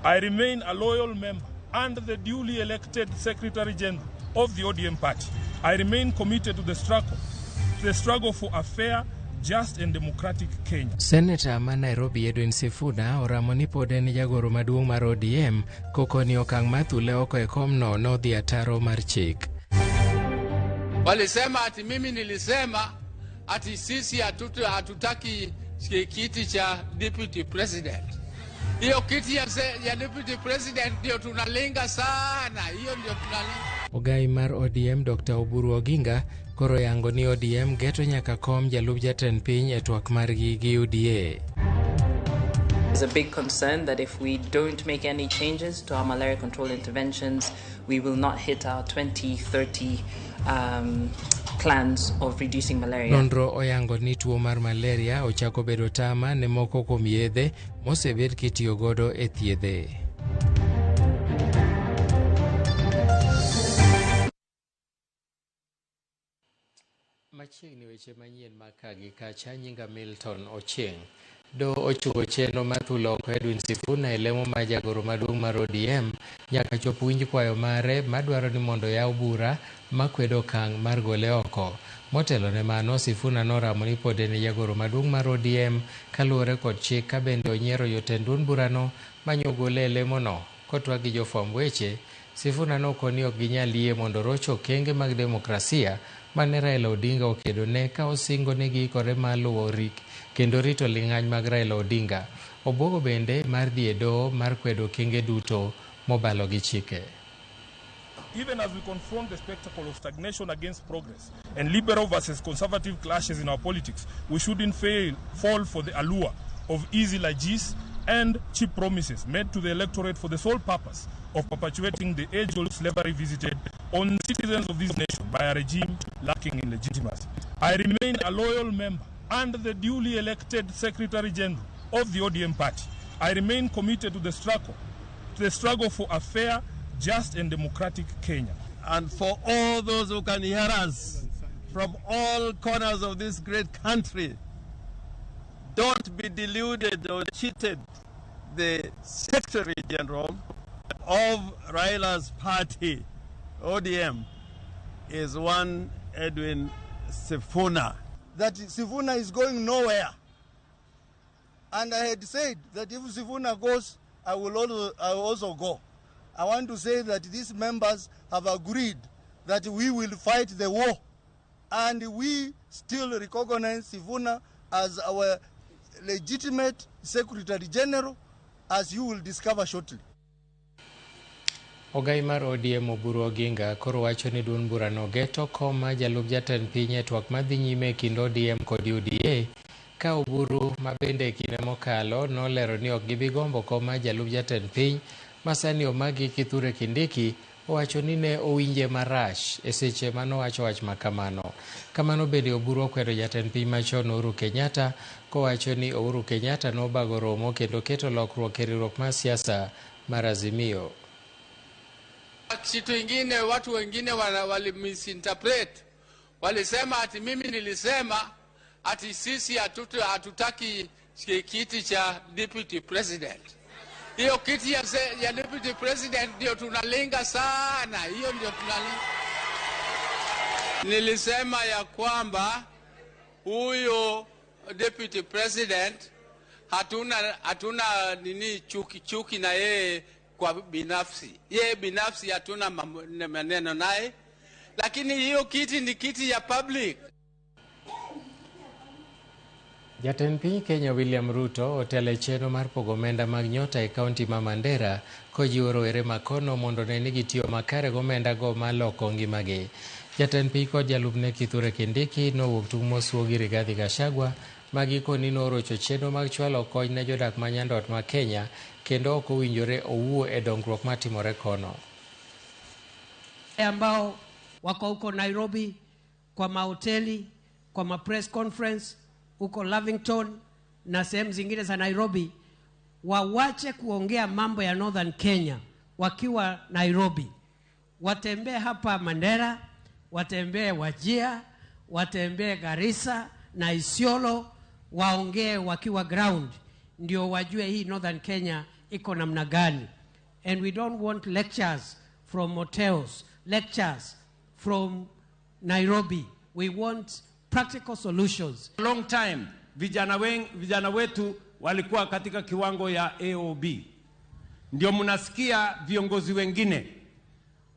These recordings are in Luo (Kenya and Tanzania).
I remain a loyal member and the duly elected Secretary General of the ODM party. I remain committed to the struggle for a fair, just and democratic Kenya. Seneta ma Nairobi Edwin Sifuna oramo ni pod en jagoro maduong' mar ODM kokoni okang' mar thule oko e komno nodhi ataro mar chik. Walisema ati mimi nilisema ati sisi hatutaki kiti cha deputy president. Hiyo kiti ya deputy president ndio tunalenga sana, hiyo ndio tunalenga. Ogai mar ODM Dr. Oburu Oginga koro yango ni ODM geto nyaka kom jalup jatend piny e twak margi gi UDA. There's a big concern that if we don't make any changes to our malaria control interventions, we will not hit our 2030 plans of reducing malaria. Nonro oyango ni tuo mar malaria ochako bedo tama ne moko kuom yedhe mosebed kitiyo godo e thiedhe. Machiegni weche manyien mag ka gi kacha, nyinga Milton Ochieng. Do ochungo chenro mar thulo oko Edwin Sifuna e lemo mar jagoro maduong' mar ODM nyaka chop winj kwayo mare madwaro ni mondo yaw bura makwedo okang' mar gole oko. Motelo ne mano, Sifuna noramo ni pod en jagoro maduong' mar ODM kaluwore kod chik ka bende onyiero jotend duond burano manyo gole e lemono. Kotwak gi jofwamb weche, Sifuna nokoni ok ginyal yie mondo roch okenge mag demokrasia mane Raila Odinga okedo ne ka osingo ni giikore mar luwo kendo rito ling'any mag Raila Odinga. Obwogo bende mar dhi e doho mar kwedo okenge duto mobalo gi chike. Even as we confront the spectacle of stagnation against progress and liberal versus conservative clashes in our politics, we shouldn't fall for the allure of easy largesse and cheap promises made to the electorate for the sole purpose of perpetuating the age-old slavery visited on citizens of this nation by a regime lacking in legitimacy. I remain a loyal member and the duly elected Secretary General of the ODM party. I remain committed to the struggle for a fair, just and democratic Kenya. And for all those who can hear us from all corners of this great country, don't be deluded or cheated. The Secretary General of Raila's party, ODM, is one Edwin Sifuna. That Sifuna is going nowhere. And I had said that if Sifuna goes, I will also go. I want to say that these members have agreed that we will fight the war, and we still recognize Sifuna as our legitimate Secretary General, as you will discover shortly. Ogai mar ODM Oburu Oginga koro wacho ni duond burano geto kom mar jalup jatend piny e twak madhi nyime e kind ODM kod UDA ka Oburu ma bende e kinde mokalo nolero ni ok gibi gombo kom mar jalup jatend piny masani omagi Kithure Kindiki owacho ni ne owinje marach e seche manowacho wach makamano. Kamano bende Oburu okwedo jatend piny machon Uhuru Kenyatta kowacho ni Uhuru Kenyatta nobago romo kendo keto lokruok e riwruok mar siasa mar Azimio. Kitu ingine watu wengine wali misinterpret, walisema ati mimi nilisema ati sisi hatutaki kiti cha deputy president. Hiyo kiti ya deputy president ndio tunalenga sana, hiyo ndio tunalenga. Nilisema ya kwamba huyo deputy president hatuna nini chuki na yeye kwa binafsi. Yeye binafsi hatuna maneno naye, lakini hiyo kiti ni kiti ya public. Jatend piny Kenya William Ruto otelo e chenro mar pogo omenda mag nyota e kaunti ma Mandera kojiwo rowere makono mondo ne ni gitiyo makare gomenda go maloko ngimagi. Jatend piny kod jalupne Kithure Kindiki nowuok tung' mosuo gi Rigathi Gachagua ma gikoni norocho chenro mag chwalo kony ne jodak ma nyandwat ma Kenya kendo ok owinjore owuo e dongruok matimore kono. Ambao wako huko Nairobi kwa mahoteli, kwa ma press conference huko Lavington na sehemu zingine za Nairobi, wawache kuongea mambo ya Northern Kenya wakiwa Nairobi. Watembee hapa Mandera, watembee Wajir, watembee Garissa na Isiolo, waongee wakiwa ground, ndio wajue hii Northern Kenya iko namna gani. And we don't want lectures from hotels, lectures from Nairobi. We want practical solutions. Long time vijana wetu walikuwa katika kiwango ya AOB. Ndio mnasikia viongozi wengine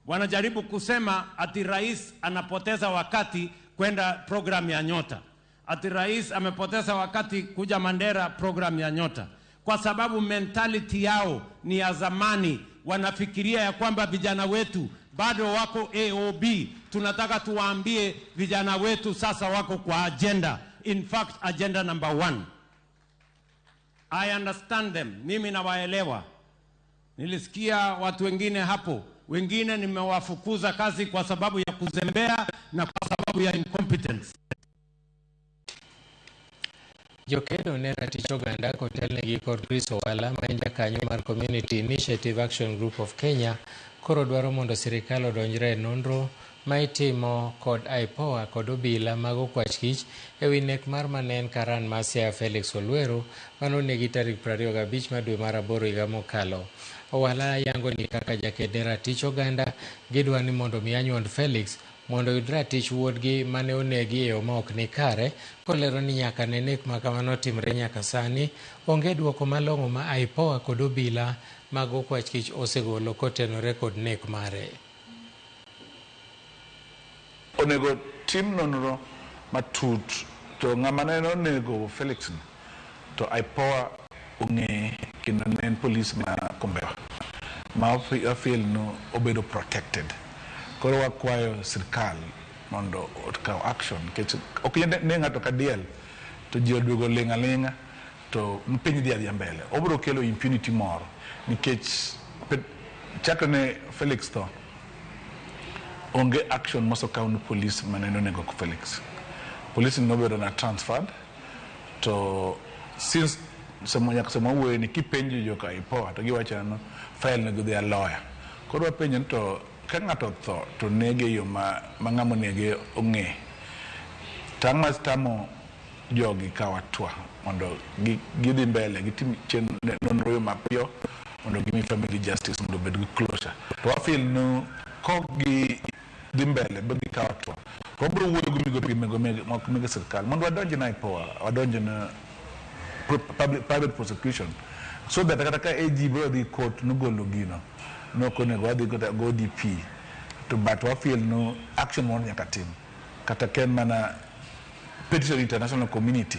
wanajaribu kusema ati rais anapoteza wakati kwenda program ya Nyota, ati rais amepoteza wakati kuja Mandera program ya Nyota, kwa sababu mentality yao ni ya zamani. Wanafikiria ya kwamba vijana wetu bado wako AOB. Tunataka tuwaambie vijana wetu sasa wako kwa agenda, in fact agenda number 1. I understand them, mimi nawaelewa. Nilisikia watu wengine hapo, wengine nimewafukuza kazi kwa sababu ya kuzembea na kwa sababu ya incompetence. Jokedo ne ratich oganda kotelnegi kod Chris Owala ma en jakanyo mar Community Initiative Action Group of Kenya koro dwaro mondo sirikal odonjre e nonro ma itimo kod IPOA kod obila mag okwach kich ewi nek mar mane en karan ma Siaya Felix Olweru manonegi tarik 25 mar dwe mar aboro higa mokalo. Owala yango ni kaka jaked ne ratich oganda gidwa ni mondo mi anyuond Felix mondo oyud ratich wuodgi mane onegi e yo ma ok ni kare, kolero ni nyaka ne nek ma kamano timre nyaka sani onge duoko malong'o ma IPOA kod obila mag okwach kich osegolo kotenore kod nek mare. Onego tim nonro matut to ng'ama ne onego Felix ni to IPOA ong'e kendo ne en polis ma Kombewa ma afil no obedo protected. Koro wakwayo sirkal mondo okaw action nikech ok ne ng'ato ka diel to ji oduogo ling' aling'a to piny dhi adhiya mbele. Obiro kelo impunity moro nikech chakre ne Felix tho onge action mosekaw ne polis mane onego Felix. Polis nobedo na transferred to since nyaka sama wuoyo ni kipenjo joka IPOA to giwacho ni file nego their lawyer. Koro wapenjo ni to ka ng'ato otho to nege yo ma ng'ama onege ong'e. Tang' mas tamo jogi kawo hatua mondo gidhi mbele gitim nonro yo mapiyo mondo gimi family justice mondo obed gi closure. To wafeel ni kok gi dhi mbele ba gikawo hatua to wabiro wuoyo gi migepe moko mag sirkal mondo wadonj ne IPOA, wadonj ne private prosecution so that kata ka AG biro dhi court nogolo gino nok onego wadhi go DP to but wafeel no action moro nyaka tim kata ka en mana petition international community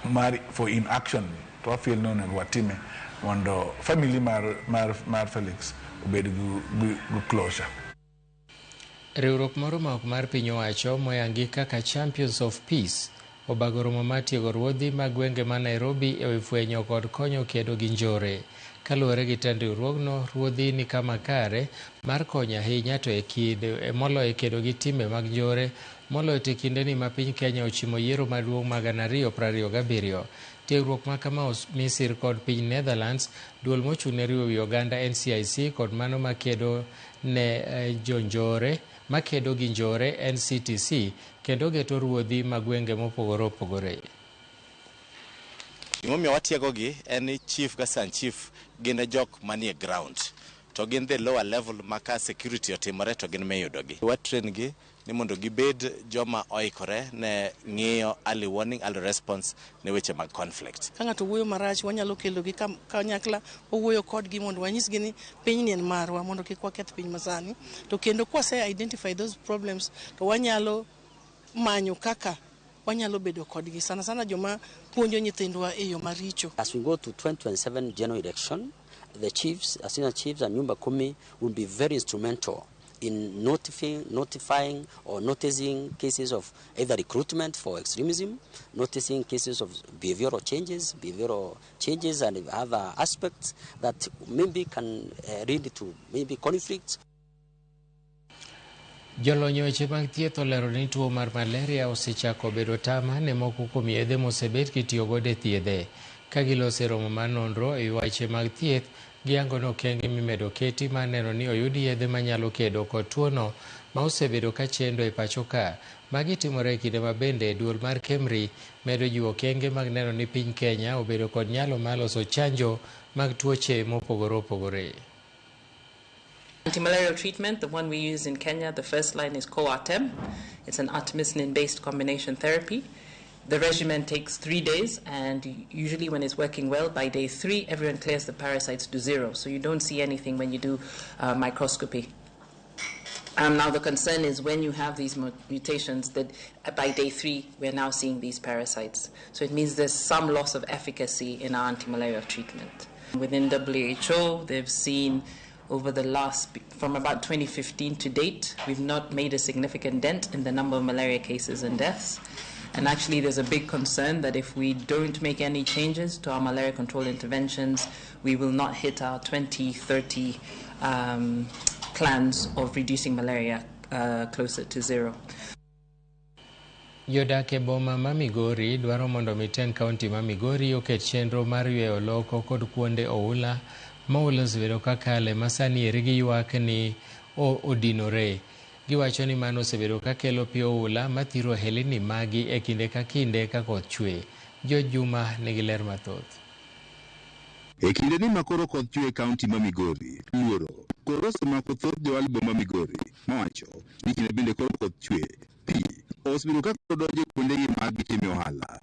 mar for inaction to wafeel no onego watime mondo family mar Felix obed gi closure. Riwruok moro ma ok mar piny owacho moyangi kaka Champions of Peace obago romo mar tiego ruodhi mag gwenge ma Nairobi ewi fwenyo kod konyo kedo gi njore. Kaluwore gi tend riwruogno, ruodhi ni kama kare mar konyo ahinya to moloyo e kedo gi timbe mag njore moloyo to e kindeni ma piny Kenya ochimo yiero maduong' mag 2027. Tiegruok ma kama Misri kod piny Netherlands, duol mochung' ne riwo wi oganda NCIC kod mano makedo ne jonjore makedo gi njore NCTC kendo geto ruodhi mag gwenge mopogore opogore. Gimomiyo watiegogi en ni chief ka san chief gin e jok manie ground to gin the lower level ma ka security otimore to gin miyudogi. Watrain gi ni mondo gibed joma oikore ne ng'iyo early warning, early response ne weche mag conflict. Ka ng'ato wuoyo marach wanyalo kelogi kanyakla wawuoyo kodgi mondo wanyisgi ni pinyni en marwa mondo kik waketh piny masani. To kendo kwase identify those problems to wanyalo manyo kaka wanyalo bedo kodgi sana sana joma puonjo nyithindwa e yo maricho. As we go to 2027 general election, the chiefs, assistant chiefs and Nyumba Kumi will be very instrumental in notifying or noticing cases of either recruitment for extremism, noticing cases of behavioral changes and other aspects that maybe can lead to maybe conflicts. Jolony weche mag thieth olero ni tuo mar malaria osechako bedo tama ne moko kuom yedhe mosebet kitiyo godo e thiedhe. Ka giloso e romo mar nonro e weche mag thieth, giyango ni okenge mimedo keti mar neno ni oyud yedhe manyalo kedo kod tuono ma osebedo ka chendo e pacho ka. Magi timore e kinde ma bende duol mar KEMRI medo jiwo okenge mag neno ni piny Kenya obedo kod nyalo mar loso chanjo mag tuoche mopogore opogore. Antimalarial treatment, the one we use in Kenya, the first line is Coartem. It's an artemisinin-based combination therapy. The regimen takes 3 days, and usually when it's working well, by day 3, everyone clears the parasites to 0. So you don't see anything when you do microscopy. Now the concern is when you have these mutations that by day 3, we're now seeing these parasites. So it means there's some loss of efficacy in our antimalarial treatment. Within WHO, they've seen over the last, from about 2015 to date, we've not made a significant dent in the number of malaria cases and deaths. And actually there's a big concern that if we don't make any changes to our malaria control interventions, we will not hit our 2030 plans of reducing malaria closer to 0. Jodak e boma ma Migori dwaro mondo mitend kaunti ma Migori oket chenro mar yweyo loko kod kuonde oula ma oula osebedo kakale ma sani eri giywak ni odinore. Giwacho ni mano osebedo kakelo pi oula mathiro ohelni magi e kinde ka kinde ka koth chwe. George Juma nigi ler mathoth. E kinde ni makoro koth chwe e kaunti ma Migori, luoro koro osemako thoth johala boma Migori mawacho ni kinde bende koro koth chwe, pi osebedo ka koro donjo kuondegi mag gitime ohala.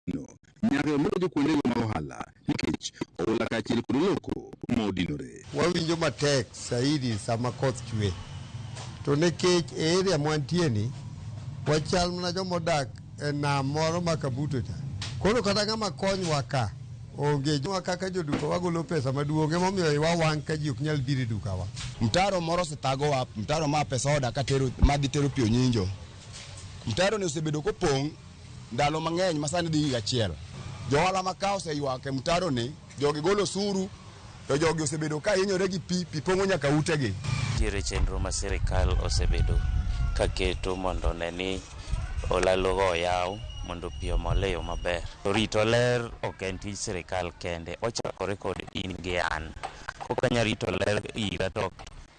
No, nyaka omedonjo kuondego mag ohala nikech oula kaachiel kod oloko ma odinore. Wawinjo matek saidi sama koth chwe. To nikech e area mwantie ni, wachal mana joma odak e nam moro ma Kabuto cha. Koro kata ng'ama konywa ka, onge kaka joduka wagolo pesa maduong' emomiyo iwa wang' ka ji ok nyal biro e dukawa. Mtaro moro osethagowa, mtaro ma pesa oda katero madhi tero pi Onyinjo. Mtaro ni osebedo kopong' ndalo mang'eny ma sani dhi higa achiel. Johala ma ka oseywak e mtaro ni, jogi golo osuru, to jogi osebedo ka hinyore gi pi, pi pong'o nyaka utegi. Nitiere chenro ma sirikal osebedo kaketo mondo one ni olalogo oyaw mondo pi omol e yo maber. To rito ler ok en tij sirikal kende, ochakore kod in gi an. Kok anya rito ler ira to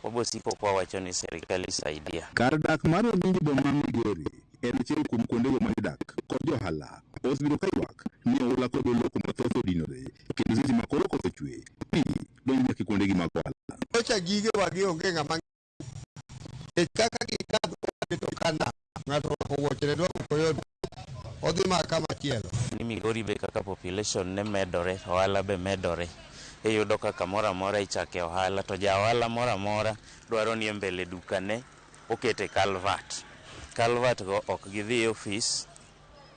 wabosiko kwawacho ni sirikal isaidia. Kar dak mar Onyinjo boma ma Migori en achiel kuom kuondego ma jodak kod johala osebedo ka ywak ni oula kod oloko mathoth odinore kendo seche ma koro koth ochwe, pi donjo nyaka e kuondegi mag ohala. Kocha gigewa gi onge ng'ama kaka gikadho to kana ng'ato orwako wuochene dwa koyo odhi ma kama chielo. Ni Migori be kaka population ne medore, ohala be medore. Iyudo ka kamoro amora ichake ohala to ja ohala moro amora dwaro ni e mbele dukane okete culvert. Culvert go ok gidhi e ofis,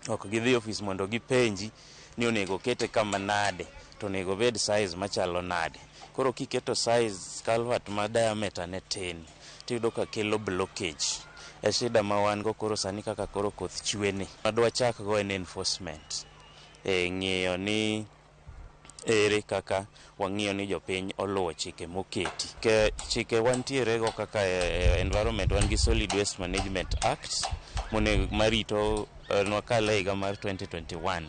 ok gidhi e ofis mondo gipenji ni onego okete kama nade, to onego obed size machalo nade. Koro kiketo size culvert ma diameter ne tin, tiyudo ka kelo blockage. E shida ma wan go koro sani kaka koro koth chwe ni. Madwa chak go en enforcement. E ng'iyo ni ere kaka wang'iyo ni jopiny oluwo chike moketi. Ke chike wantiere go kaka environment, wan gi Solid Waste Management Act marito nwakale higa mar 2021.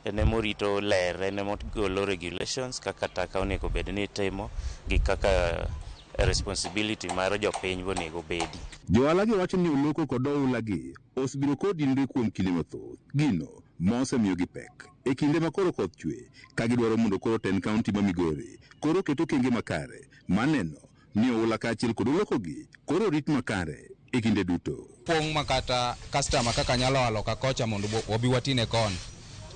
En emorito ler, en emogolo regulations kaka taka onego bed ni itimo gi kaka responsibility mar jopiny onego bedi. Johala gi wacho ni oloko kod oula gi osebiro kodinore kuom kinde mathoth, gino ma osemiyogi pek e kinde ma koro koth chwe ka gidwaro mondo koro tend kaunti ma Migori koro oket okenge makare maneno ni oula kaachiel kod oloko gi koro rit makare e kinde duto. Pong' ma kata customer kaka nyalo alo ka kocha mondo wabi watine koni.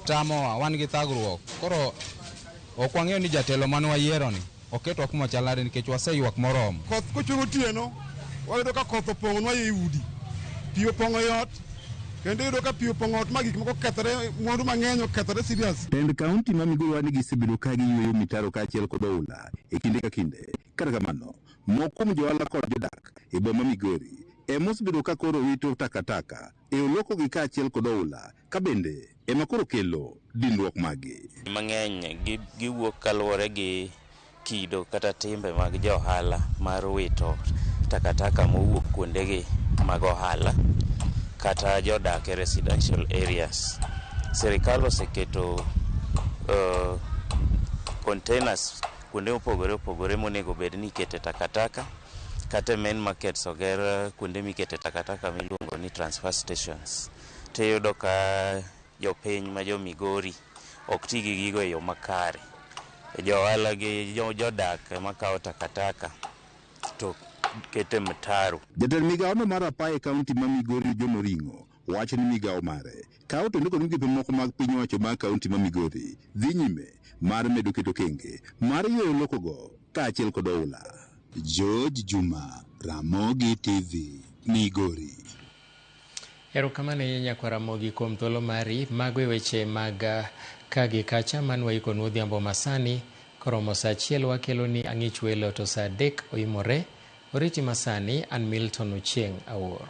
Tamowa, wan gi thagruok. Koro ok wang'eyo ni jatelo mane wayiero ni oketwa kuma chal nade nikech waseywak moromo. Koth kochwe gotieno, wayudo ka koth opong'onwa ei udi. Pi opong'o e ot, kendo iyudo ka pi opong'o ot ma gik moko okethore, mwandu mang'eny okethore serious. Tend kaunti ma Migori ni gisebedo ka giyweyo mitaro kaachiel kod oula e kinde ka kinde. Kata kamano, moko kuom johala kod jodak e boma Migori ema osebedo ka koro wito takataka e oloko gi kaachiel kod oula ka bende ema koro kelo dinruok magi. Mang'eny giwuok kaluwore gi kido kata timbe mag johala mar wito takataka mowuok kuondegi mag ohala kata jodak e residential areas. Sirikal oseketo containers kuonde mopogore opogore monego bed ni ikete takataka, kata main markets oger kuonde mikete takataka miluongo ni transfer stations. Tiyudo ka jopiny ma jo Migori ok ti gi gigo e yo makare. Jo ohala gi jodak ema kawo takataka to kete mtaro. Jatend migawono mar apaya e kaunti ma Migori John Oring'o wacho ni migawo mare kawo to ndiko migepe moko mag piny owacho mag kaunti ma Migori dhi nyime mar medo keto kenge mar yweyo lokogo kaachiel kod oula. George Juma, Ramogi TV, Migori. Erokamano ahinya nyakwar Ramogi kuom thuolo mari. Mago e weche mag ka gi kacha man waikonu odhiambo masani. Koromo saa achiel wakelo ni ang'ich welo to saa 3 oimore. Oriti masani an Milton Ochieng' Awuor.